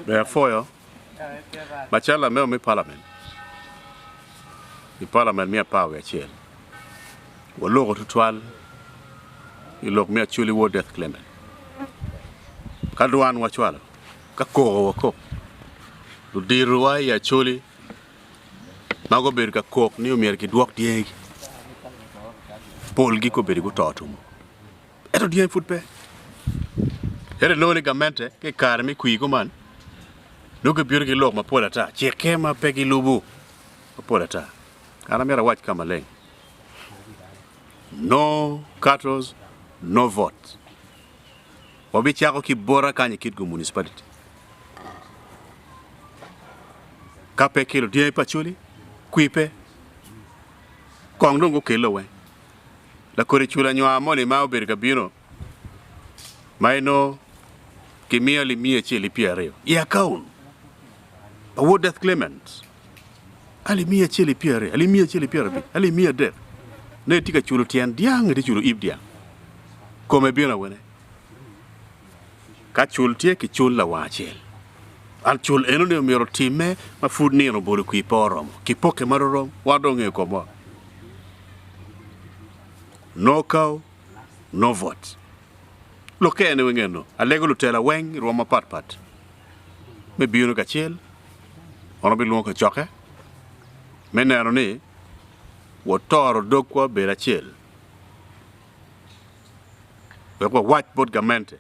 Ber apwoyo macalo lamego me palament i palament me apar wiye acel waloko tutwal i lok me Acholi War Death Claimant ka dwan wacwalo ka koko wakok luditowa i Acholi ma gubedo ka kok ni omyero kidwok dyegi polgi kobedo guto tumo. Ento dyangi pud pe. Ento inongo ni gamente ki i kare me kwir kuman nongo gibino ki lok mapol ata, cikke ma pe gilubo mapol ata. An amyero awac ka maleng, no cattles, no vote. Wabicako ki bota kany i Kitgum Municipality. Ka pe kelo dyangi pa Acholi, kwir pe. Kong dong gukelle weng. Lakodi cula nywar moni ma obedo ka bino ma inongo kimiyo alip miya acel ki pyeraryo i akaun pa wod Death Clement, alip miya acel ki pyeraryo, alip miya acel ki pyerabic, alip miya adek, nongo itye ka culo tyen dyang, itye culo ib dyang, kome bino awene? Ka cul tye kicul lawang acel. An cul enoni omyero otimme ma pud nino bolo kwir pe oromo. Kipokke ma rorom, wan dong ongeyo komwa. No cow, no vote. Lokke ene weng eno. Alego lutela weng i rwom mapat pat me bino kacel, wan wabilwongo kacokke me neno ni watoro dogwa obedo acel wek wawac bot gamente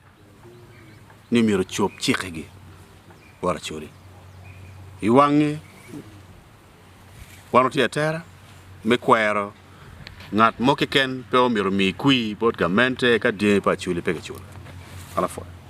ni myero ocob cikkegi bot Acholi. I wangi wan watye atera me kwero ngat mo keken pe omyero omi kwir bot gamente ka dyangi pa Acholi pe kiculo. An apwoyo.